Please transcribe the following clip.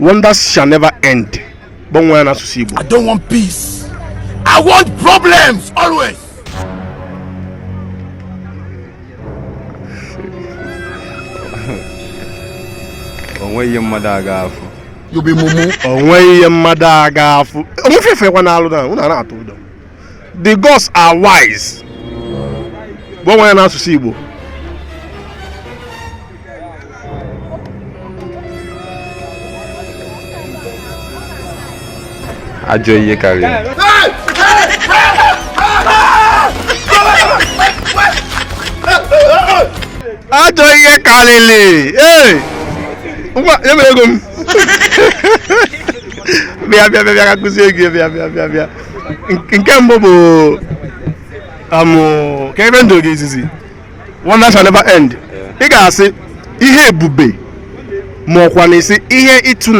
Wonders shall never end. Gbanwee ya n'asụsụ Igbo. I don't want peace. I want problems always. O nweghị ihe mmadụ aga afụ. You be mumu. O nweghị ihe mmadụ aga afụ. Onwefefekwa na alụ na unu na-atụ ụjọ. The gods are wise. Gbanwee ya n'asụsụ Igbo. Ajọ ihe karịrị. Ajọ ihe karịrị. Ee, ngwa, nye m ego m. Bịa, bịa, bịa, bịa ka kụzie gị. Bịa, bịa, bịa, bịa. Nke mbụ bụ amụ ka ebe ndụ gị izizi, wonder shall never end. Ị ga-asị ihe ebube, ma ọkwa na isi ihe ịtụ.